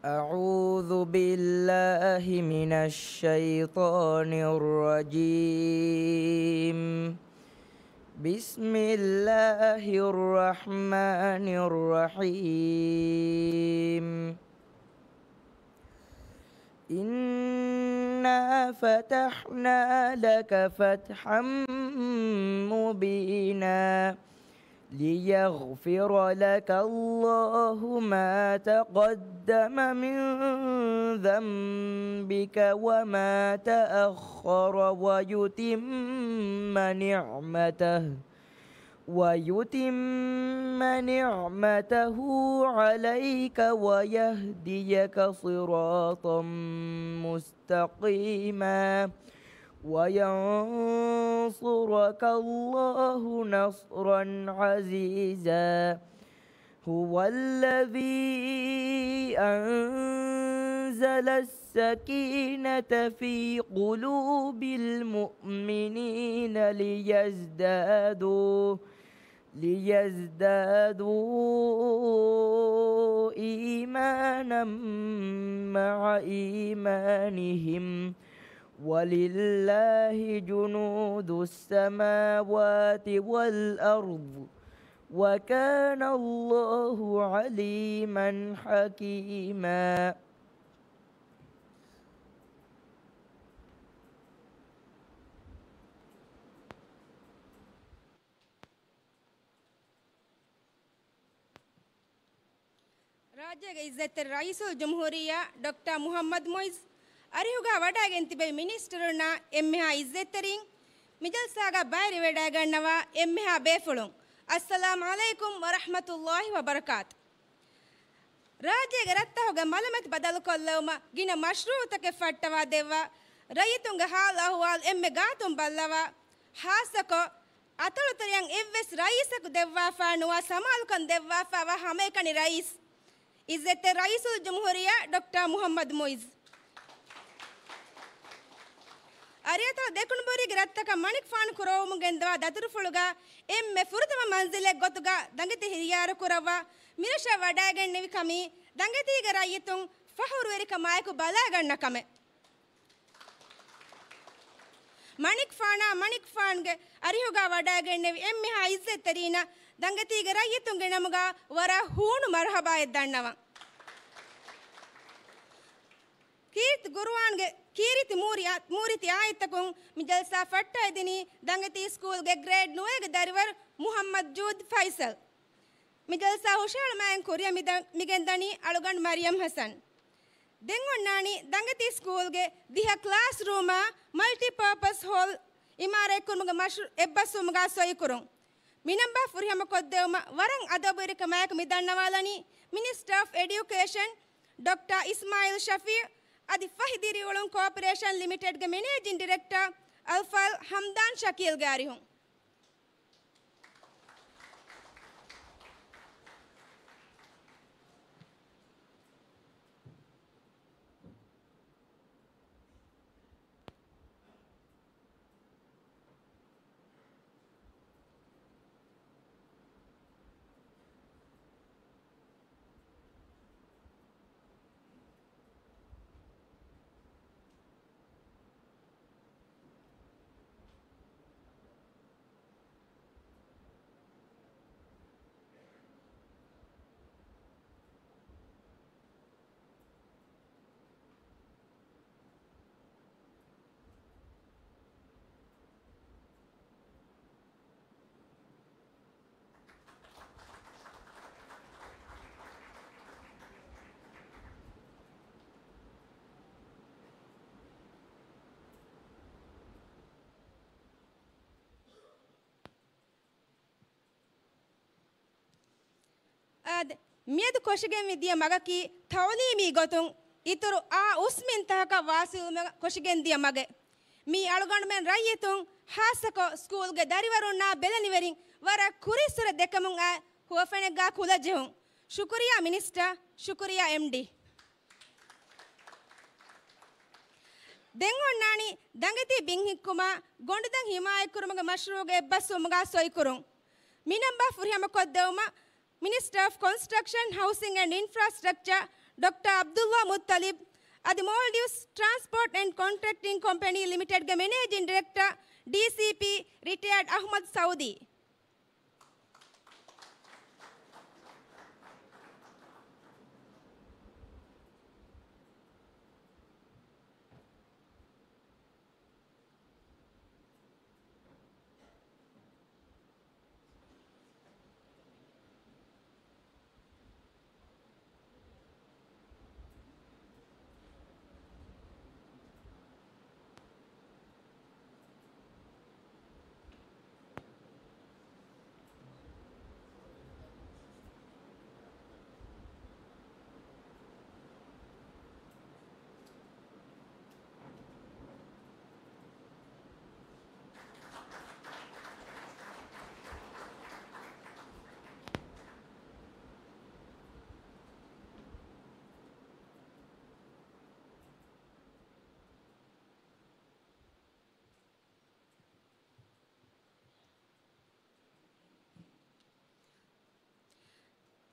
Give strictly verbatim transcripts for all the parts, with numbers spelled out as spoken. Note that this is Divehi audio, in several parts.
أعوذ بالله من الشيطان الرجيم. بسم الله الرحمن الرحيم. إنا فتحنا لك فتحا مبينا. ليغفر لك الله ما تقدم من ذنبك وما تأخر ويتم نعمته، ويتم نعمته عليك ويهديك صراطا مستقيما، وينصرك الله نصرا عزيزا. هو الذي أنزل السكينة في قلوب المؤمنين ليزدادوا، ليزدادوا إيمانا مع إيمانهم، ولله جنود السماوات والأرض، وكان الله عليما حكيما. ރާއްޖޭގެ އިއްޒަތްތެރި ރައީސުލްޖުމްހޫރިއްޔާ ޑޮކްޓަރ މުޙައްމަދު މުޢިއްޒު، އަރިހުގަ ވަޑައިގެން ތިބެވި މިނިސްޓަރުންނާ އެންމެހާ އިއްޒަތްތެރީން، މިޖަލްސާގަ ބައިވެރިވެވަޑައިގަންނަވާ އެންމެހާ ބޭފުޅުން، އައްސަލާމު ޢަލައިކުމް ވަރަޙްމަތުﷲި ވަބަރަކާތު. ރާއްޖޭގެ ރަށްތަކުގެ މަލަމަތި ބަދަލުކޮށްލެވުމަށް ގިނަ މަޝްރޫޢުތަކެއް ފައްޓަވާ ދެއްވާ، ރައްޔިތުންގެ ޙާލު އަޙްވާލު އެންމެ ގާތުން ބައްލަވާ، ޚާއްޞަކޮށް، އަތޮޅުތެރެއަށް އެއްވެސް ރައީސަކު ދެއްވާފާ ނުވާ ސަމާލުކަން ދެއްވާފާވާ ހަމައެކަނި ރައީސް، އިއްޒަތްތެރި ރައީސުލްޖުމްހޫރިއްޔާ ޑޮކްޓަރ މުޙައްމަދު މުޢިއްޒު. އަރިއަތޮޅު ދެކުނުބުރީގެ ރަށްތަކަށް މަނިކުފާނު ކުރައްވަމުން ގެންދަވާ ދަތުރުފުޅުގަ އެންމެ ފުރަތަމަ މަންޒިލެއް ގޮތުގަ ދަނގެތި ހިރިޔާރު ކުރައްވާ މިރަށަށް ވަޑައިގެންނެވި ކަމީ ދަނގެތީގެ ރައްޔިތުން ފަޚުރުވެރިކަމާއެކު ބަލައިގަންނަ ކަމެއް. މަނިކުފާނާ މަނިކުފާންގެ އަރިހުގަ ވަޑައިގެންނެވި އެންމެހާ އިއްޒަތްތެރީންނަށް ދަނގެތީގެ ރައްޔިތުންގެ ނަމުގަ ވަރަށް ހޫނު މަރުޙަބާއެއް ދަންނަވަން. ކީރިތި ގުރުއާންގެ ކީރިތި މޫރި-، މޫރިތި އާޔަތްތަކުން މި ޖަލްސާ ފައްޓައިދިނީ ދަނގެތީ ސްކޫލްގެ ގްރޭޑް ނުވައިގެ ދަރިވަރު މުޙައްމަދު ޖޫދް ފައިސަލް. މި ޖަލްސާ ހުށަހެޅުމާއިން ކުރިއަށް މި ދަ-، މިގެންދަނީ އަޅުގަނޑު މަރިޔަމް ޙަސަން. ދެން އޮންނާނީ ދަނގެތީ ސްކޫލްގެ ދިހަ ކްލާސް ރޫމާ މަލްޓިޕާޕަސް ހޯލް އިމާރާތްކުރުމުގެ މަޝްރޫޢު އެއްބަސްވުމުގަ ސޮއިކުރުން. މިނަންބާ ފުރިހަމަކޮށްދެވުމަށް ވަރަށް އަދަބުވެރިކަމާއެކު މި ދަންނަވާލަނީ މިނިސްޓަރ އޮފް އެޑިއުކޭޝަން ޑޮކްޓަރ އިސްމާޢީލް ޝަފީޢު އަދި ފަހި ދިރިއުޅުން ކޯޕަރޭޝަން ލިމިޓެޑްގެ މެނޭޖިން ޑިރެކްޓަރ އަލްފާޟިލް ޙަމްދާން ޝަކީލްގެ އަރިހުން. އާދެ، މިއަދު ކޮށިގެންވި ދިޔަ މަގަކީ ތަޢުލީމީ ގޮތުން އިތުރު އާ އުސްމިންތަކަކަށް ވާސިލުވުމަށް ކޮށިގެންދިޔަ މަގެއް. މީ އަޅުގަނޑުމެން ރައްޔިތުން، ޚާއްޞަކޮށް ސްކޫލްގެ ދަރިވަރުންނާ ބެލެނިވެރިން ވަރަށް ކުރީއްސުރެ ދެކެމުން އައި ހުވަފެނެއްގާ ކުލަޖެހުން. ޝުކުރިޔާ މިނިސްޓަރ، ޝުކުރިޔާ އެމްޑީ. ދެން އޮންނާނީ ދަނގެތީ ބިން ހިއްކުމާ ގޮނޑުދަން ހިމާޔަތްކުރުމުގެ މަޝްރޫޢުގެ އެއްބަސްވުމުގާ ސޮއިކުރުން. މިނަންބާ ފުރިހަމަކޮށްދެވުމަށް މިނިސްޓަރ އޮފް ކޮންސްޓްރަކްޝަން، ހައުސިން އެންޑް އިންފްރާސްޓްރަކްޗާ ޑޮކްޓަރ ޢަބްދުﷲ މުއްޠަލިބް، އަދި މޯލްޑިވްސް ޓްރާންސްޕޯޓް އެންޑް ކޮންޓްރެކްޓިން ކޮމްޕެނީ ލިމިޓެޑްގެ މެނޭޖިން ޑިރެކްޓަރ، ޑީސީޕީ، ރިޓަޔާޑް އަޙްމަދު ސައުދީ.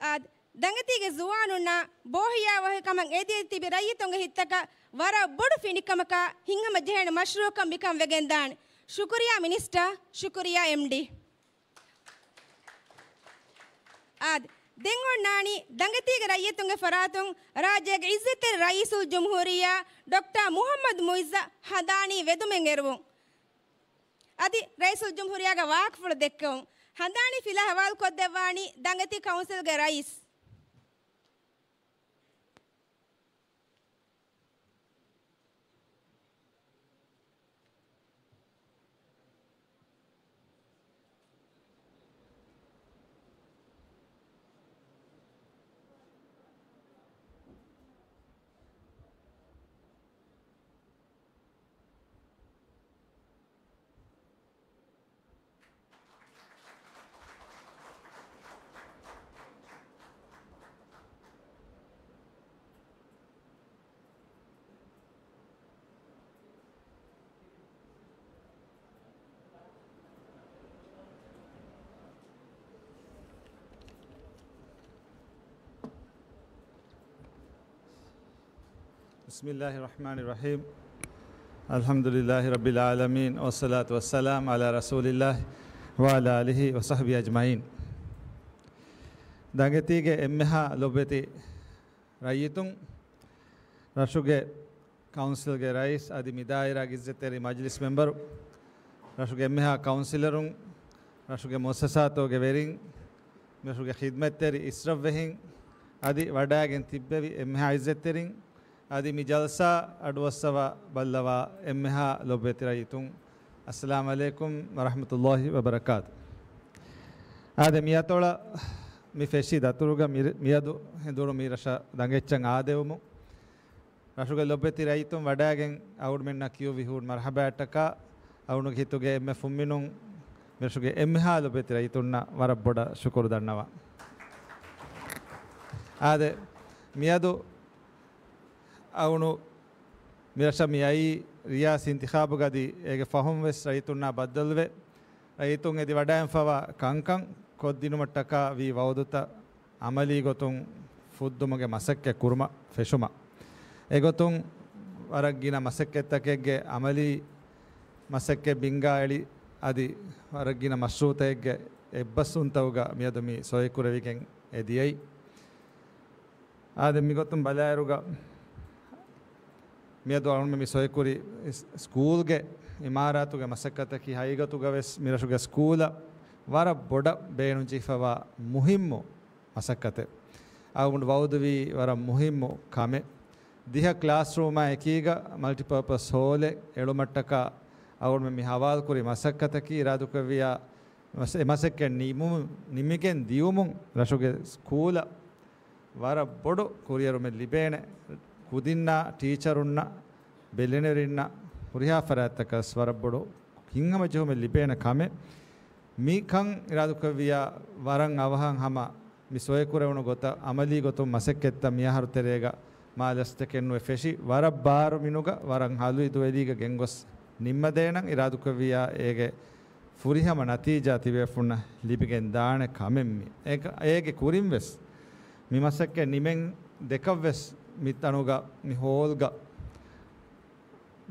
އާދެ، ދަނގެތީގެ ޒުވާނުންނާ ބޯހިޔާވަހިކަމަށް އެދި ތިބި ރައްޔިތުންގެ ހިތްތަކަށް ވަރަށް ބޮޑު ފިނިކަމަކާ ހިތްހަމަ ޖެހޭނެ މަޝްރޫޢަކަށް މިކަން ވެގެންދާނެ. ޝުކުރިޔާ މިނިސްޓަރ، ޝުކުރިޔާ އެމްޑީ. އާދެ، ދެން އޮންނާނީ ދަނގެތީގެ ރައްޔިތުންގެ ފަރާތުން ރާއްޖޭގެ އިއްޒަތްތެރި ރައީސުލްޖުމްހޫރިއްޔާ ޑޮކްޓަރ މުޙައްމަދު މުޢިއްޒަށް ހަނދާނީ ވެދުމެއް އެރުވުން. އަދި ރައީސުލްޖުމްހޫރިއްޔާގެ ވާހަކަފުޅު ދެއްކެވުން. ހަނދާނީ ފިލާ ހަވާލުކޮށްދެއްވާނީ ދަނގެތީ ކައުންސިލްގެ ރައީސް. بسم الله الرحمن الرحيم. الحمد لله رب العالمين، والصلاة والسلام على رسول الله وعلى آله وصحبه أجمعين. ދަނގެތީގެ އެންމެހާ ލޮބުވެތި ރައްޔިތުން، ރަށުގެ ކައުންސިލްގެ ރައީސް އަދި މި ދާއިރާގެ އިއްޒަތްތެރި މަޖިލިސް މެމްބަރު، ރަށުގެ އެންމެހާ ކައުންސިލަރުން، ރަށުގެ މުއައްސަސާތުގެ ވެރިން، މިރަށުގެ ޚިދްމަތްތެރި އިސްރަށްވެހިން އަދި ވަޑައިގެން ތިއްބެވި އެންމެހާ އިއްޒަތްތެރިން އަދި މި ޖަލްސާ އަޑުއައްސަވާ ބައްލަވާ އެންމެހާ ލޮބުވެތި ރައްޔިތުން، އައްސަލާމް ޢަލައިކުމް ވަރަޙްމަތުﷲ ވަބަރަކާތު. އާދެ، މިއަތޮޅަށް މި ފެށި ދަތުރުގަ މި-، މިއަދު ހެނދުނު މި ރަށަށް ދަނގެއްޗަށް އާދެވުމުން، ރަށުގެ ލޮބުވެތި ރައްޔިތުން ވަޑައިގެން އަޅުގަނޑުމެންނަށް ކިޔުއްވި ހޫނު މަރުޙަބާއަށްޓަކާ، އަޅުގަނޑުގެ ހިތުގެ އެންމެ ފުންމިނުން މިރަށުގެ އެންމެހާ ލޮބުވެތި ރައްޔިތުންނަށް ވަރަށް ބޮޑަށް ޝުކުރު ދަންނަވަން. އާދެ، މިއަދު އަޅުގަނޑު މިރަށަށް މި އައީ ރިޔާސީ އިންތިޚާބުގަ އަދި އޭގެ ފަހުން ވެސް ރައްޔިތުންނާ ބައްދަލުވެ، ރައްޔިތުން އެދި ވަޑައިގެންފަވާ ކަންކަން ކޮށްދިނުމަށްޓަކާ ވީ ވަޢުދުތައް ޢަމަލީ ގޮތުން ފުއްދުމުގެ މަސައްކަތް ކުރުމަށް ފެށުމަށް. އެގޮތުން ވަރަށް ގިނަ މަސައްކަތްތަކެއްގެ ޢަމަލީ މަސައްކަތް ބިންގާ އެޅި އަދި ވަރަށް ގިނަ މަޝްރޫޢުތަކެއްގެ އެއްބަސްވުންތަކުގަ މިއަދު މި ސޮއިކުރެވިގެން އެ ދިޔައީ. އާދެ، މިގޮތުން ބަލާއިރުގަ މިއަދު އަޅުގަނޑުމެން މި ސޮއިކުރި ސް-، ސްކޫލްގެ އިމާރާތުގެ މަސައްކަތަކީ ހަގީގަތުގަ ވެސް މިރަށުގެ ސްކޫލަށް ވަރަށް ބޮޑަށް ބޭނުންޖެހިފަވާ މުހިއްމު މަސައްކަތެއް. އަޅުގަނޑު ވަޢުދުވީ ވަރަށް މުހިއްމު ކަމެއް. ދިހަ ކްލާސްރޫމާ އެކީގަ މަލްޓިޕާޕަސް ހޯލެއް އެޅުމަށްޓަކާ އަޅުގަނޑުމެން މި ހަވާލުކުރި މަސައްކަތަކީ އިރާދަކުރެއްވިޔާ މަސް-، އެ މަސައްކަތް ނިމު-، ނިމިގެން ދިޔުމުން ރަށުގެ ސްކޫލަށް ވަރަށް ބޮޑު ކުރިއެރުމެއް ލިބޭނެ. ކުދިންނާ ޓީޗަރުންނަށް ބެލެނިވެރިންނަށް ހުރިހާ ފަރާތްތަކަސް ވަރަށް ބޮޑު ހިތްހަމަޖެހުމެއް ލިބޭނެ ކަމެއް. މިކަން އިރާދަކުރެއްވިޔާ ވަރަށް އަވަހަށް ހަމަ މި ސޮއިކުރެވުނު ގޮތަށް ޢަމަލީ ގޮތުން މަސައްކަތްތައް މިއަހަރު ތެރޭގަ މާ ލަސްތަކެއް ނުވެ ފެށި، ވަރަށް ބާރު މިނުގަ ވަރަށް ހަލު އިދުވެލީގަ ގެންގޮސް ނިންމަދޭނަން އިރާދަކުރެއްވިޔާ އޭގެ ފުރިހަމަ ނަތީޖާ ތިބޭފުންނަށް ލިބިގެން ދާނެ ކަމެއް މި. އޭގެ، އޭގެ ކުރިން ވެސް މި މަސައްކަތް ނިމެން ދެކަށްވެސް މި ތަނުގަ މި ހޯލްގަ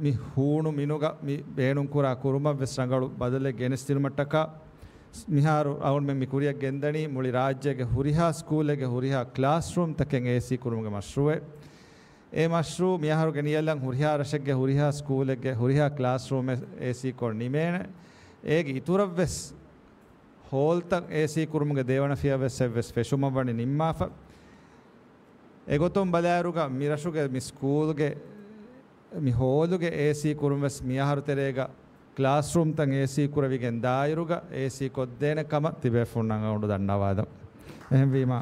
މި ހޫނު މިނުގަ މި ބޭނުންކުރާ ކުރުމަށްވެސް ރަނގަޅު ބަދަލެއް ގެނެސްދިނުމަށްޓަކާ، މިހާރު އަޅުގަނޑުމެން މި ކުރިއަށް ގެންދަނީ މުޅި ރާއްޖޭގެ ހުރިހާ ސްކޫލެއްގެ ހުރިހާ ކްލާސްރޫމްތަކެއް އޭސީ ކުރުމުގެ މަޝްރޫއެއް. އެ މަޝްރޫއު މިއަހަރުގެ ނިޔަލަށް ހުރިހާ ރަށެއްގެ ހުރިހާ ސްކޫލެއްގެ ހުރިހާ ކްލާސްރޫމެއް އޭސީ ކޮށް ނިމޭނެ. އޭގެ އިތުރަށްވެސް ހޯލްތައް އޭސީ ކުރުމުގެ ދެވަނަ ފިޔަވައްސެއްވެސް ފެށުމަށް ވަނީ ނިންމާފަ. އެގޮތުން ބަލާއިރުގަ މި ރަށުގެ މި ސްކޫލްގެ މި ހޯލުގެ އޭސީ ކުރުން ވެސް މިއަހަރު ތެރޭގަ ކްލާސްރޫމްތައް އޭސީ ކުރެވިގެން ދާއިރުގަ އޭސީ ކޮށްދޭނެ ކަމަށް ތިބޭފުންނަށް އަޅުގަނޑު ދަންނަވާލަން. އެހެންވީމަ،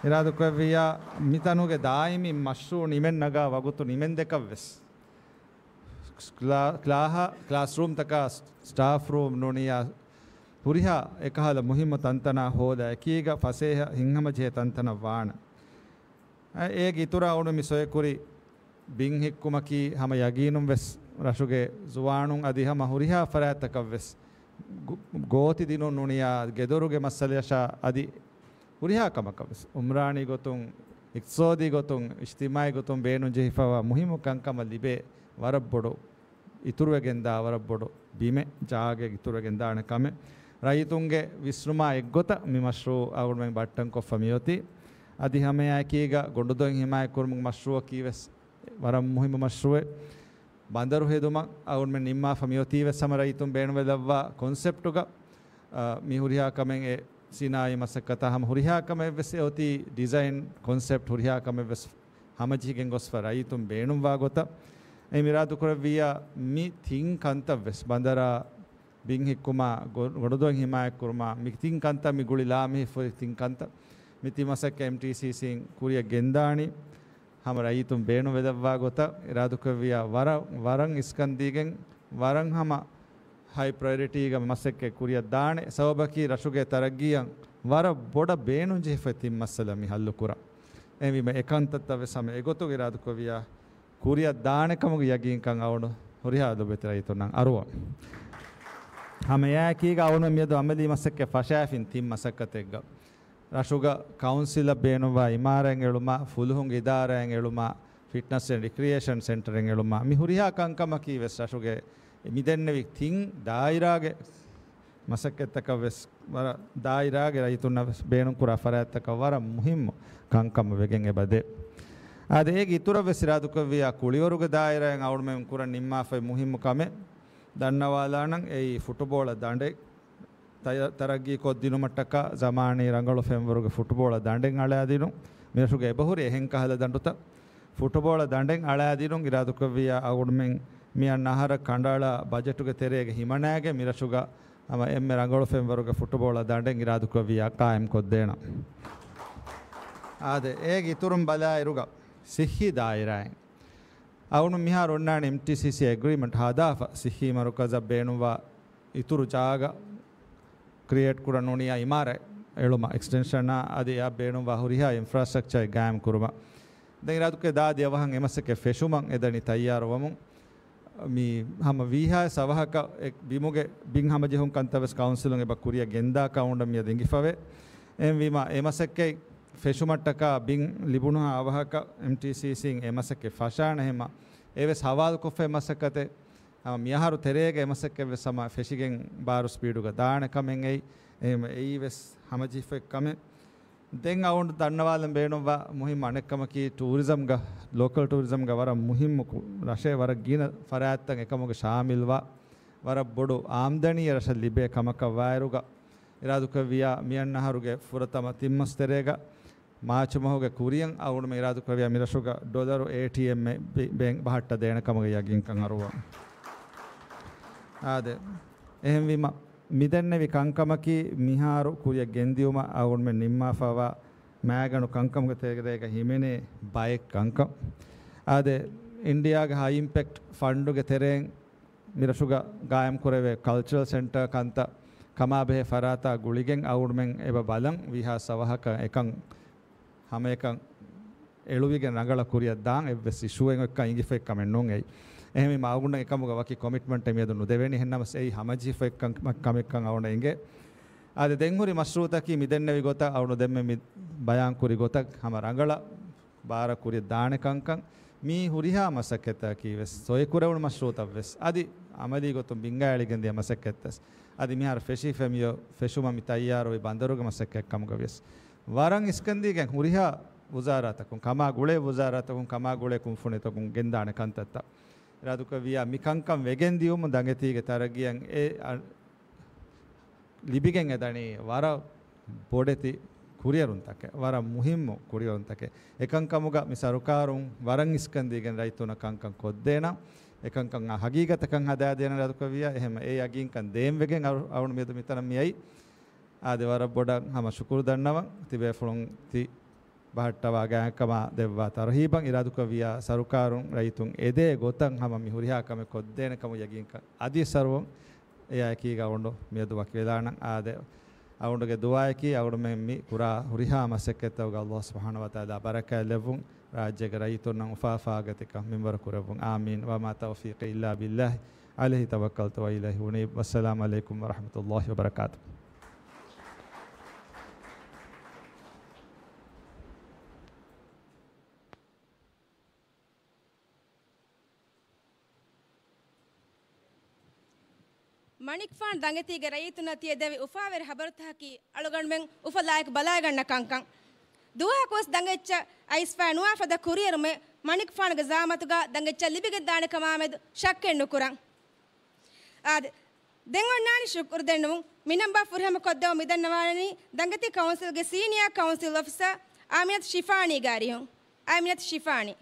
އިރާދަކުރެއްވިއްޔާ މިތަނުގެ ދާއިމީ މަޝްރޫއު ނިމެން ނަގާ ވަގުތު ނިމެން ދެކަށްވެސް ކްލާ-، ކްލާހަ-، ކްލާސްރޫމްތަކާ ސްޓާފް ރޫމް ނޫނިއްޔާ ހުރިހާ އެކަހަލަ މުހިއްމު ތަންތަނާ ހޯލާ އެކީގަ ފަސޭހަ ހިތްހަމަޖެހޭ ތަންތަނަށް ވާނެ. އެ-، އޭގެ އިތުރަށް އަޅުގަނޑު މި ސޮއެކުރި ބިން ހިއްކުމަކީ ހަމަ ޔަގީނުން ވެސް ރަށުގެ ޒުވާނުން އަދި ހަމަ ހުރިހާ ފަރާތްތަކަށް ވެސް ގޯ-، ގޯތި ދިނުން ނޫނިއްޔާ ގެދޮރުގެ މައްސަލަޔަށާ އަދި ހުރިހާ ކަމަކަށް ވެސް އުމްރާނީ ގޮތުން، އިޤްތިޞާދީ ގޮތުން، އިޖްތިމާޢީ ގޮތުން ބޭނުންޖެހިފައިވާ މުހިއްމު ކަންކަމަށް ލިބޭ ވަރަށް ބޮޑު އިތުރުވެގެންދާ ވަރަށް ބޮޑު ބިމެއް، ޖާގައެއް އިތުރުވެގެންދާނެ ކަމެއް. ރައްޔިތުންގެ ވިސްނުމާ އެއްގޮތަށް މި މަޝްރޫޢު އަޅުގަނޑުމެން ބައްޓަންކޮށްފަ މިއޮތީ. އަދި ހަމައެއާއެކީގަ ގޮނޑުދޮށް ހިމާޔަތްކުރުމުގެ މަޝްރޫޢަކީ ވެސް ވަރަށް މުހިއްމު މަޝްރޫޢެއް. ބަނދަރު ހެދުމަށް އަޅުގަނޑުމެން ނިންމާފަ މިއޮތީ ވެސް ހަމަ ރައްޔިތުން ބޭނުންވެލައްވާ ކޮންސެޕްޓުގަ، އަ، މި ހުރިހާ ކަމެއް އެ ސިނާއީ މަސައްކަތާ ހަމަ ހުރިހާ ކަމެއް ވެސް އެ އޮތީ ޑިޒައިން ކޮންސެޕްޓް ހުރިހާ ކަމެއް ވެސް ހަމަޖެހިގެން ގޮސްފަ ރައްޔިތުން ބޭނުންވާ ގޮތަށް. އެ މިރާދުކުރެއްވިއްޔާ މި ތިން ކަންތައް ވެސް ބަނދަރާ ބިން ހިއްކުމާ، ގޮ-، ގޮނޑުދޮށް ހިމާޔަތްކުރުމާ، މި ތިން ކަންތައް މި ގުޅި ލާމެހިފުރި ތިން ކަންތައް މި ތިން މަސައްކަތް އެމްޓީސީސީން ކުރިއަށް ގެންދާނީ. ހަމަ ރައްޔިތުން ބޭނުންވެލައްވާ ގޮތަށް އިރާދުކުރެއްވިއްޔާ ވަރަށް، ވަރަށް އިސްކަން ދީގެން ވަރަށް ހަމަ ހައި ޕްރަޔޮރިޓީގަ މަސައްކަތް ކުރިއަށް ދާނެ. ސަބަބަކީ ރަށުގެ ތަރައްގީއަށް ވަރަށް ބޮޑަށް ބޭނުންޖެހިފައި ތިން މައްސަލަ މި ހައްލުކުރަން. އެހެންވީމަ އެ ކަންތައްތައް ވެސް ހަމަ އެގޮތުގަ އިރާދުކުރެއްވިއްޔާ ކުރިއަށް ދާނެ ކަމުގެ ޔަގީންކަން އަޅުގަނޑު ހުރިހާ ލޮބުވެތި ރައްޔިތުންނަށް އަރުވަން. ހަމައެއާއެކީގަ އަޅުގަނޑު މިއަދު އަމަލީ މަސައްކަތް ފަށާފިން ތިން މަސައްކަތެއްގަ. ރަށުގަ ކައުންސިލަށް ބޭނުންވާ އިމާރާތް އެޅުމާ، ފުލުހުންގެ އިދާރާއެއް އެޅުމާ، ފިޓްނަސް އެންޑް ރިކްރިއޭޝަން ސެންޓަރެއް އެޅުމާ، މި ހުރިހާ ކަންކަމަކީ ވެސް ރަށުގެ މިދެންނެވި ތިން ދާއިރާގެ މަސައްކަތްތަކަށް ވެސް ވަރަށް ދާއިރާގެ ރައްޔިތުންނަށް ވެސް ބޭނުންކުރާ ފަރާތްތަކަށް ވަރަށް މުހިއްމު ކަންކަމަށް ވެގެން އެބަ ދޭ. އާދެ، އޭގެ އިތުރަށް ވެސް އިރާދުކުރެއްވިއްޔާ ކުޅިވަރުގެ ދާއިރާއިން އަޅުގަނޑުމެން ކުރަން ނިންމާފައި މުހިއްމު ކަމެއް ދަންނަވާލާނަން. އެއީ ފުޓުބޯޅަ ދަނޑެއް ތަ-، ތަރައްގީ ކޮށްދިނުމަށްޓަކާ ޒަމާނީ ރަނގަޅު ފެންވަރުގެ ފުޓުބޯޅަ ދަނޑެއް އަޅާދިނުން. މިރަށުގަ އެބަހުރި އެހެން ކަހަލަ ދަނޑުތައް. ފުޓުބޯޅަ ދަނޑެއް އަޅާދިނުން އިރާދުކުރެއްވިއްޔާ އަޅުގަނޑުމެން މި އަންނަ އަހަރަށް ކަނޑައަޅާ ބަޖެޓުގެ ތެރޭގަ ހިމަނާގެން މިރަށުގަ ހަމަ އެންމެ ރަނގަޅު ފެންވަރުގެ ފުޓުބޯޅަ ދަނޑެއް އިރާދުކުރެއްވިއްޔާ ޤާއިމް ކޮށްދޭނަން. އާދެ، އޭގެ އިތުރުން ބަލާއިރުގަ ސިއްހީ ދާއިރާއިން އަޅުގަނޑު މިހާރު އޮންނާނެ އެމްޓީސީސީ އެގްރީމަންޓް ހަދާފަ ސިއްހީ މަރުކަޒަށް ބޭނުންވާ އިތުރު ޖާގަ ކްރިއޭޓް ކުރަން ނޫނިއްޔާ އިމާރާތް އެޅުމަށް، އެކްސްޓެންޝަނާ އަދި އެއަށް ބޭނުންވާ ހުރިހާ އިންފްރާސްޓްރަކްޗަރެއް ގާއިމް ކުރުމަށް. ދެން އިރާދުކުރޭ ދާދި އަވަހަށް އެ މަސައްކަތް ފެށުމަށް އެދަނީ ތައްޔާރުވަމުން. މި ހަމަ ވީހާވެސް އަވަހަކަށް އެ ބިމުގެ ބިން ހަމަޖެހުން ކަންތައް ވެސް ކައުންސިލުން އެބަ ކުރިއަށް ގެންދާކަށް އަޅުގަނޑަށް މިއަދު އެނގިފަވޭ. އެހެންވީމަ އެ މަސައްކަތް ފެށުމަށްޓަކާ ބިން ލިބުނުހާ އަވަހަކަށް އެމްޓީސީސީން އެ މަސައްކަތް ފަށާނެ. ހަމަ އެވެސް ހަވާލުކޮށްފައި މަސައްކަތެއް. ހަމަ މިއަހަރު ތެރޭގަ އެ މަސައްކަތް ވެސް ހަމަ ފެށިގެން ބާރު ސްޕީޑުގަ ދާނެ ކަމެއް އެއީ. އެހެން އެއީ ވެސް ހަމަޖެހިފައި ކަމެއް. ދެން އަޅުގަނޑު ދަންނަވާލަން ބޭނުންވާ މުހިއްމު އަނެއްކަމަކީ ޓޫރިޒަމްގަ، ލޯކަލް ޓޫރިޒަމްގަ ވަރަށް މުހިއްމު ކު-، ރަށެއް ވަރަށް ގިނަ ފަރާތްތައް އެކަމުގަ ޝާމިލްވާ ވަރަށް ބޮޑު އާމްދަނީއެއް ރަށަށް ލިބޭ ކަމަކަށް ވާއިރުގަ އިރާދުކުރެއްވިއްޔާ މިއަންނަ އަހަރުގެ ފުރަތަމަ ތިން މަސް ތެރޭގަ މާޗު މަހުގެ ކުރިއަށް އަޅުގަނޑުމެން އިރާދުކުރެއްވިއްޔާ މިރަށުގަ ޑޮލަރު އޭޓީއެމްއެއް ބި-، ބެން ބަހައްޓަ ދޭނެ ކަމުގެ ޔަގީންކަން އަރުވަން. އާދެ، އެހެންވީމަ މިދެންނެވި ކަންކަމަކީ މިހާރު ކުރިއަށް ގެންދިއުމަށް އަޅުގަނޑުމެން ނިންމާފައިވާ މައިގަނޑު ކަންކަމުގެ ތެރޭގަ ހިމެނޭ ބައެއް ކަންކަން. އާދެ، އިންޑިއާގެ ހައި އިމްޕެކްޓް ފަންޑުގެ ތެރެއިން މިރަށުގަ ގާއިމްކުރެވޭ ކަލްޗަރަލް ސެންޓަރ ކަންތައް ކަމާބެހޭ ފަރާތާ ގުޅިގެން އަޅުގަނޑުމެން އެބަ ބަލަން ވީހާވެސް އަވަހަކަށް އެކަން ހަމައެކަން އެޅުވިގެން ރަނގަޅަށް ކުރިއަށް ދާން އެއްވެސް އިޝޫއެއް އޮތްކަން އިނގިފައި ކަމެއް ނޫން އެއީ. އެހެންވީމަ އަޅުގަނޑަށް އެކަމުގަ ވަކި ކޮމިޓްމަންޓެއް މިއަދު ނުދެވޭނީ. އެހެންނަމަވެސް އެއީ ހަމަޖެހިފައި ކަން-، ކަމެއްކަން އަޅުގަނޑަށް އެނގޭ. އާދެ، ދެން ހުރި މަޝްރޫއުތަކީ މިދެންނެވި ގޮތަށް އަޅުގަނޑު ދެންމެ މި ބަޔާންކުރި ގޮތަށް ހަމަ ރަނގަޅަށް ބާރަށް ކުރިއަށް ދާނެ ކަންކަން މީ ހުރިހާ މަސައްކަތްތަކަކީ ވެސް ސޮއިކުރެވުނު މަޝްރޫއުތައް ވެސް އަދި އަމަލީ ގޮތުން ބިންގާ އެޅިގެން ދިޔަ މަސައްކަތްތައް ވެސް އަދި މިހާރު ފެށީ ފެށުމަށް މި އޮ-، ފެށުމަށް މި ތައްޔާރުވި ބަނދަރުގެ މަސައްކަތް ކަމުގަ ވިޔަސް ވަރަށް އިސްކަންދީގެން ހުރިހާ ވުޒާރާތަކުން ކަމާ ގުޅޭ ވުޒާރާތަކުން ކަމާ ގުޅޭ ކުންފުނިތަކުން ގެންދާނެ ކަންތައްތައް އިރާދުކުރެއްވިޔާ މި ކަންކަން ވެގެން ދިޔުމުން ދަނގެތީގެ ތަރައްގީއަށް އެ އަ-، ލިބިގެން އެދަނީ ވަރަށް ބޮޑެތި ކުރިއެރުންތަކެއް، ވަރަށް މުހިއްމު ކުރިއެރުންތަކެއް. އެކަންކަމުގަ މި ސަރުކާރުން ވަރަށް އިސްކަންދީގެން ރައްޔިތުންނަށް ކަންކަން ކޮށްދޭނަން، އެކަންކަން ހަގީގަތަކަށް ހަދާދޭނަން އިރާދުކުރެއްވިޔާ، އެހެން އެ ޔަގީންކަން ދޭން ވެގެން އަޅު-، އަޅުން މިއަދު މިތަނަށް މިއައީ. އާދެ، ވަރަށް ބޮޑަށް ހަމަ ޝުކުރު ދަންނަވަން. ތިބޭފުޅުން ތި ބަހައްޓަވާ ގާތްކަމާ ދެއްވާ ތަރުހީބަށް އިރާދުކުރެއްވިޔާ، ސަރުކާރުން ރައްޔިތުން އެދޭ ގޮތަށް ހަމަ މި ހުރިހާ ކަމެއް ކޮށްދޭނެ ކަމުގެ ޔަގީންކަން އަދިވެސް އަރުވަން. އެއާއެކީގަ އަޅުގަނޑު މިއަދު ވަކިވެލާނަން. އާދެ، އަޅުގަނޑުގެ ދުޢާއަކީ އަޅުގަނޑުމެން މި ކުރާ ހުރިހާ މަސައްކަތްތަކުގަ ﷲ ސުބްޙާނަހޫ ވަތަޢާލާ ބަރަކާތް ލެއްވުން، ރާއްޖޭގެ ރައްޔިތުންނަށް އުފާ އުފާގޮތަކަށް މިންވަރު ކުރެއްވުން. އާމީން. ވަމާ ތައުފީޤީ އިއްލާ ބިއްލާހި ޢަލައިހި ތަވައްކަލްތު ވައިލައިހި އުނީބް. ވައްސަލާމު ޢަލައިކުމް ވަރަޙްމަތުﷲ ވަބަރަކާތުހު. މަނިކުފާނު ދަނގެތީގެ ރައްޔިތުންނަށް ތިޔަ ދެއްވި އުފާވެރި ހަބަރުތަކަކީ އަޅުގަނޑުމެން އުފަލާއެކު ބަލާގަންނަ ކަންކަން. ދުވަހަކުވެސް ދަނގެއްޗަށް އައިސްފައި ނުވާ ފަދަ ކުރިއެރުމެއް މަނިކުފާނުގެ ޒަޢާމަތުގަ ދަނގެއްޗަށް ލިބިގެންދާނެ ކަމާމެދު ޝައްކެއް ނުކުރަން. އާދެ، ދެން އޮންނާނީ ޝުކުރު ދެންނެވުން. މި ނަންބާ ފުރިހަމަ ކޮށްދެވުން މިދަންނަވާނީ ދަނގެތީ ކައުންސިލްގެ ސީނިއާ ކައުންސިލް އޮފިސަރ އާމިނަތު ޝިފާނީގެ އަރިހުން. އާމިނަތު ޝިފާނީ.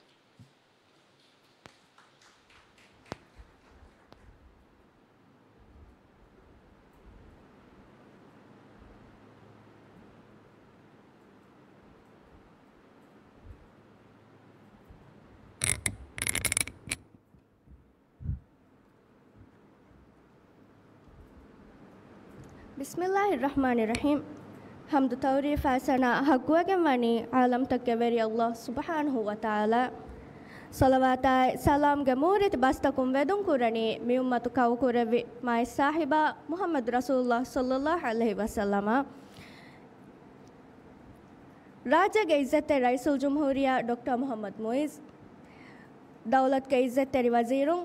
ބިސްމިއްލާހި ރަޙްމާނި ރަޙީމް. ޙަމްދު ތަޢުރީފާ ސަނާ ޙައްޤުވެގެން ވަނީ ޢާލަމްތަކުގެ ވެރި ﷲ ސުބްޙާނަހޫ ވަތަޢާލާ. ޞަލަވާތާއި ސަލާމްގެ މޫރިތި ބަސްތަކުން ވެދުން ކުރަނީ މި އުއްމަތު ކައުކުރެއްވި މާތް ސާހިބާ މުޙައްމަދު ރަސޫލުﷲ ޞައްލައްލާހު ޢަލައިހި ވަސައްލަމަށް. ރާއްޖޭގެ އިއްޒަތްތެރި ރައީސުލްޖުމްހޫރިއްޔާ ޑޮކްޓަރ މުޙައްމަދު މުޢިއްޒު، ދައުލަތުގެ އިއްޒަތްތެރި ވަޒީރުން،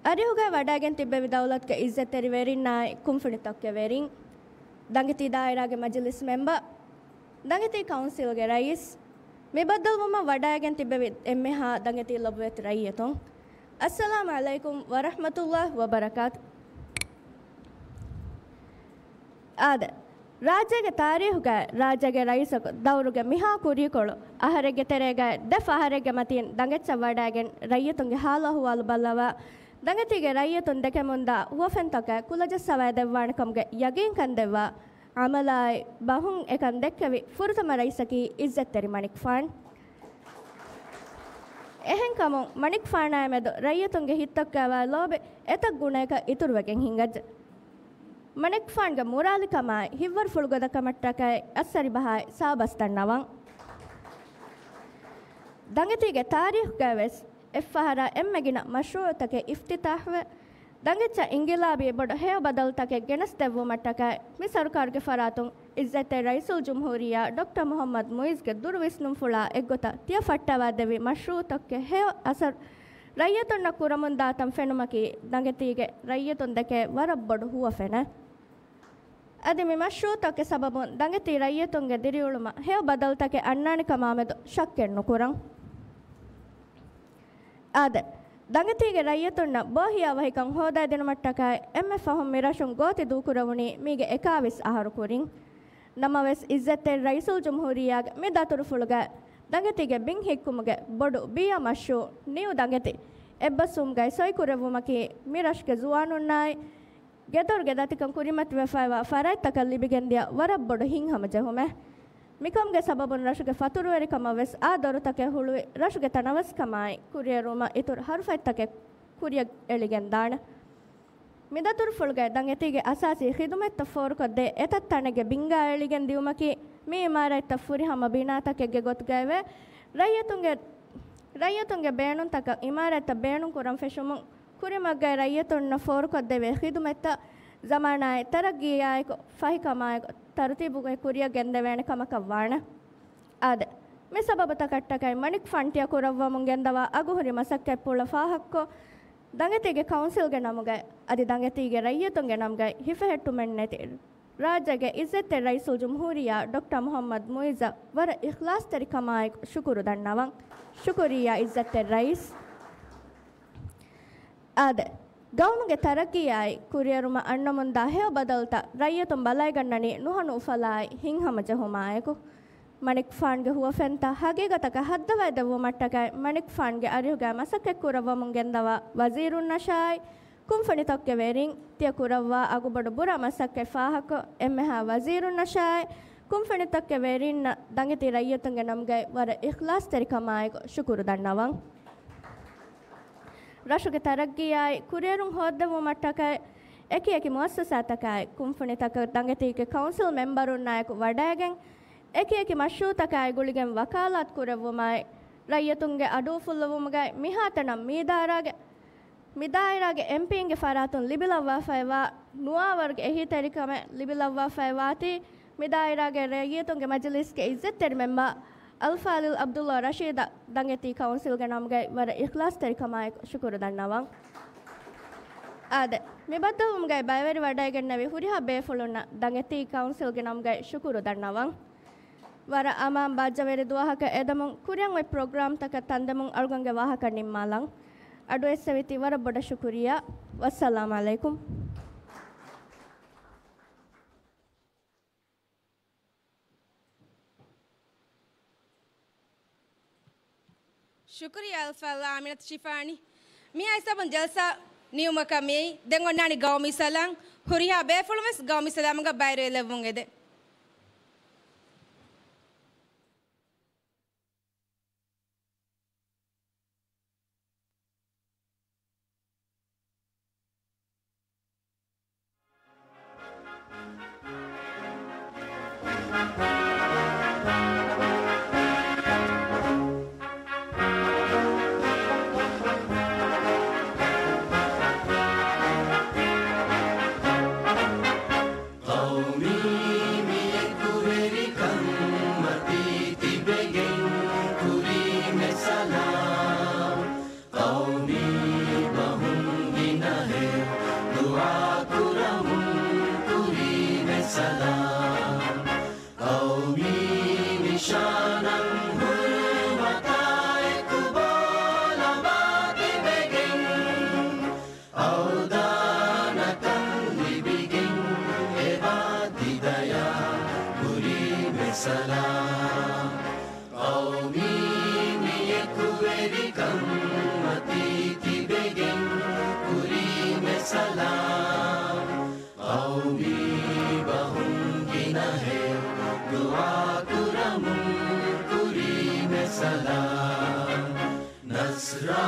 އަރިހުގައި ވަޑައިގެން ތިއްބެވި ދައުލަތުގެ އިއްޒަތްތެރި ވެރިންނާއި ކުންފުނިތަކުގެ ވެރިން، ދަނގެތީ ދާއިރާގެ މަޖިލިސް މެމްބަރު، ދަނގެތީ ކައުންސިލްގެ ރައީސް، މި ބައްދަލުވުމަށް ވަޑައިގެން ތިއްބެވި އެންމެހާ ދަނގެތީ ލޮބުވެތި ރައްޔިތުން، އައްސަލާމު ޢަލައިކުމް ވަރަޙްމަތުﷲ ވަބަރަކާތު. އާދެ، ރާއްޖޭގެ ތާރީޚުގައި ރާއްޖޭގެ ރައީސަކު ދައުރުގެ މިހާ ކުރީކޮޅު އަހަރެއްގެ ތެރޭގައި ދެ ފަހަރެއްގެ މަތީން ދަނގެއްޗަށް ވަޑައިގެން ރައްޔިތުންގެ ހާލު އަހުވާލު ބައްލަވާ، ދަނގެތީގެ ރައްޔިތުން ދެކެމުންދާ ހުވަފެންތަކާއި ކުލަޖައްސަވައިދެއްވާނެ ކަމުގެ ޔަގީންކަން ދެއްވާ، ޢަމަލާއި ބަހުން އެކަން ދެއްކެވި ފުރަތަމަ ރައީސަކީ އިއްޒަތްތެރި މަނިކުފާނު. އެހެންކަމުން މަނިކުފާނާއި މެދު ރައްޔިތުންގެ ހިތްތަކުގައިވާ ލޯބި އެތައް ގުނަޔަކަށް އިތުރުވެގެން ހިނގައްޖެ. މަނިކުފާނުގެ މުރާލިކަމާއި ހިތްވަރުފުޅުގަދަކަމަށްޓަކައި އައްސަރިބަހާއި ސާބަސް ދަންނަވަން. ދަނގެތީގެ ތާރީޚުގައިވެސް އެއްފަހަރާ އެންމެ ގިނަ މަޝްރޫޢުތަކެއް އިފްތިތާޙުވެ، ދަނގެއްޗަށް އިންގިލާބީ ބޮޑު ހެޔޮ ބަދަލުތަކެއް ގެނެސްދެއްވުމަށްޓަކައި މި ސަރުކާރުގެ ފަރާތުން އިއްޒަތްތެރި ރައީސުލްޖުމްހޫރިއްޔާ ޑޮކްޓަރ މުޙައްމަދު މުޢިއްޒުގެ ދުރު ވިސްނުންފުޅާ އެއްގޮތަށް ތިޔަ ފައްޓަވާދެއްވި މަޝްރޫޢުތަކުގެ ހެޔޮ އަސަރު ރައްޔިތުންނަށް ކުރަމުންދާތަން ފެނުމަކީ ދަނގެތީގެ ރައްޔިތުން ދެކޭ ވަރަށް ބޮޑު ހުވަފެނެއް. އަދި މި މަޝްރޫޢުތަކުގެ ސަބަބުން ދަނގެތީ ރައްޔިތުންގެ ދިރިއުޅުމަށް ހެޔޮ ބަދަލުތަކެއް އަންނާނެ ކަމާމެދު ޝައްކެއް ނުކުރަން. އާދެ، ދަނގެތީގެ ރައްޔިތުންނަށް ބޯހިޔާވަހިކަން ހޯދައިދިނުމަށްޓަކައި އެންމެ ފަހުން މި ރަށުން ގޯތި ދޫކުރެވުނީ މީގެ އެކާވީސް އަހަރު ކުރިން. ނަމަވެސް، އިއްޒަތްތެރި ރައީސުލްޖުމްހޫރިއްޔާގެ މި ދަތުރުފުޅުގައި ދަނގެތީގެ ބިން ހިއްކުމުގެ ބޮޑު ބިޔަ މަޝްރޫޢު ނިއު ދަނގެތި އެއްބަސްވުމުގައި ސޮއިކުރެއްވުމަކީ މި ރަށުގެ ޒުވާނުންނާއި ގެދޮރުގެ ދަތިކަން ކުރިމަތިވެފައިވާ ފަރާތްތަކަށް ލިބިގެންދިޔަ ވަރަށް ބޮޑު ހިތްހަމަޖެހުމެއް. މިކަމުގެ ސަބަބުން ރަށުގެ ފަތުރުވެރިކަމަށް ވެސް އާ ދޮރުތަކެއް ހުޅުވި، ރަށުގެ ތަނަވަސްކަމާއި ކުރިއެރުމަށް އިތުރު ހަރުފަތްތަކެއް ކުރިއަށް އެޅިގެންދާނެ. މި ދަތުރުފުޅުގައި ދަނގެތީގެ އަސާސީ ޚިދުމަތްތައް ފޯރުކޮށްދޭ އެތައް ތަނެއްގެ ބިންގާ އެޅިގެން ދިއުމަކީ، މި އިމާރާތްތައް ފުރިހަމަ ބިނާތަކެއްގެ ގޮތުގައިވެ، ރައްޔިތުންގެ، ރައްޔިތުންގެ ބޭނުންތަކަށް އިމާރާތްތައް ބޭނުން ކުރަން ފެށުމުން، ކުރިމަގުގައި ރައްޔިތުންނަށް ފޯރުކޮށްދެވޭ ޚިދުމަތްތައް ޒަމާނާއި ތަރައްގީއާއެކު ފަހިކަމާއެކު ތަރުތީބުގައި ކުރިއަށް ގެންދެވޭނެ ކަމަކަށް ވާނެ. އާދެ، މި ސަބަބުތަކަށްޓަކައި މަނިކުފާން ޓިޔަ ކުރައްވަމުން ގެންދަވާ އަގުހުރި މަސައްކަތްޕުޅަށް ފާހަގަކޮށް، ދަނގެތީގެ ކައުންސިލްގެ ނަމުގައި އަދި ދަނގެތީގެ ރައްޔިތުންގެ ނަމުގައި ހިފެހެއްޓުމެއް ނެތި ރާއްޖޭގެ އިއްޒަތްތެރި ރައީސުލްޖުމްހޫރިއްޔާ ޑޮކްޓަރ މުޙައްމަދު މުޢިއްޒަށް ވަރަށް އިޚްލާޞްތެރިކަމާއެކު ޝުކުރު ދަންނަވަން. ޝުކުރިއްޔާ އިއްޒަތްތެރި ރައީސް. އާދެ، ގައުމުގެ ތަރައްގީއާއި ކުރިއެރުމަށް އަންނަމުންދާ ހެޔޮ ބަދަލުތައް ރައްޔިތުން ބަލައިގަންނަނީ ނުހަނު އުފަލާއި ހިތްހަމަޖެހުމާއެކު. މަނިކުފާންގެ ހުވަފެންތައް ހަގީގަތަކަށް ހައްދަވައިދެއްވުމަށްޓަކައި މަނިކުފާންގެ އަރިހުގައި މަސައްކަތްކުރައްވަމުން ގެންދަވާ ވަޒީރުންނަށާއި ކުންފުނިތަކުގެ ވެރިން ތިޔަ ކުރައްވާ އަގުބޮޑު ބުރަ މަސައްކަތް ފާހަގަކޮށް އެންމެހާ ވަޒީރުންނަށާއި ކުންފުނިތަކުގެ ވެރިންނަށް ދަނގެތީ ރައްޔިތުންގެ ނަމުގައި ވަރަށް އިޚްލާޞްތެރިކަމާއެކު ޝުކުރު ދަންނަވަން. ރަށުގެ ތަރައްގީއާއި ކުރިއެރުން ހޯއްދެވުމަށްޓަކައި އެކިއެކި މުއައްސަސާތަކާއި ކުންފުނިތަކަށް ދަނގެތީގެ ކައުންސިލް މެމްބަރުންނާއެކު ވަޑައިގެން، އެކިއެކި މަޝްރޫއުތަކާއި ގުޅިގެން ވަކާލާތު ކުރެއްވުމާއި، ރައްޔިތުންގެ އަޑުއުފުއްލުވުމުގައި މިހާތަނަށް މި ދާއިރާގެ، މި ދާއިރާގެ އެމްޕީންގެ ފަރާތުން ލިބިލައްވާފައިވާ ނުވާވަރުގެ އެހީތެރިކަމެއް ލިބިލައްވާފައިވާތީ، މި ދާއިރާގެ ރައްޔިތުންގެ މަޖިލީސްގެ އިއްޒަތްތެރި މެމްބަރ އަލްފާޟިލް ޢަބްދުﷲ ރަޝީދަށް ދަނގެތީ ކައުންސިލްގެ ނަމުގައި ވަރަށް އިޚްލާޞްތެރިކަމާއެކު ޝުކުރު ދަންނަވަން. އާދެ، މި ބައްދަލުވުމުގައި ބައިވެރިވަޑައިގެންނެވި ހުރިހާ ބޭފުޅުންނަށް ދަނގެތީ ކައުންސިލްގެ ނަމުގައި ޝުކުރު ދަންނަވަން. ވަރަށް އަމާން ބާއްޖަވެރި ދުވަހަކަށް އެދެމުން ކުރިއަށް އޮތް ޕްރޮގްރާމްތަކަށް ތަންދެމުން އަޅުގަނޑުގެ ވާހަކަ ނިންމާލަން. އަޑުއެއްސެވިތީ ވަރަށް ބޮޑަށް ޝުކުރިއްޔާ. ވައްސަލާމް ޢަލައިކުމް. ޝުކުރިއްޔާ އަލްފާޟިލް އާމިނަތު ޝިފާނީ. މިހާ ހިސާބުން ޖަލްސާ ނިމުމަކަށް މިއައީ. ދެން އޮންނާނީ ގައުމީ ސަލާން. ހުރިހާ ބޭފުޅުން ވެސް ގައުމީ ސަލާމުގަ ބައިވެރިވެލެއްވުން އެދެން. ޤައުމީ މި އެކުވެރިކަން މަތީ ތިބެގެން ކުރީމެ ސަލާމް. ޤައުމީ ބަހުން ގިނަހެޔޮ ދުޢާ ކުރަމުން ކުރީމެ ސަލާމް. ޤައުމީ ނިޝާނަށް ހުރުމަތާ އެކު ބޯލަވާ ތިބެގެން، އަވްދާނަކަން ލިބިގެން އެބާ ތިދަޔާ ކުރީމެ ސަލާމް. ޤައުމީ މި އެކުވެރިކަން މަތީ ތިބެގެން ކުރީމެ ސަލާމް. ޤައުމީ ބަހުން ގިނަހެޔޮ ދުޢާ ކުރަމުން ކުރީމެ ސަލާމް. ނަޞްރާ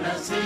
ނަޞީ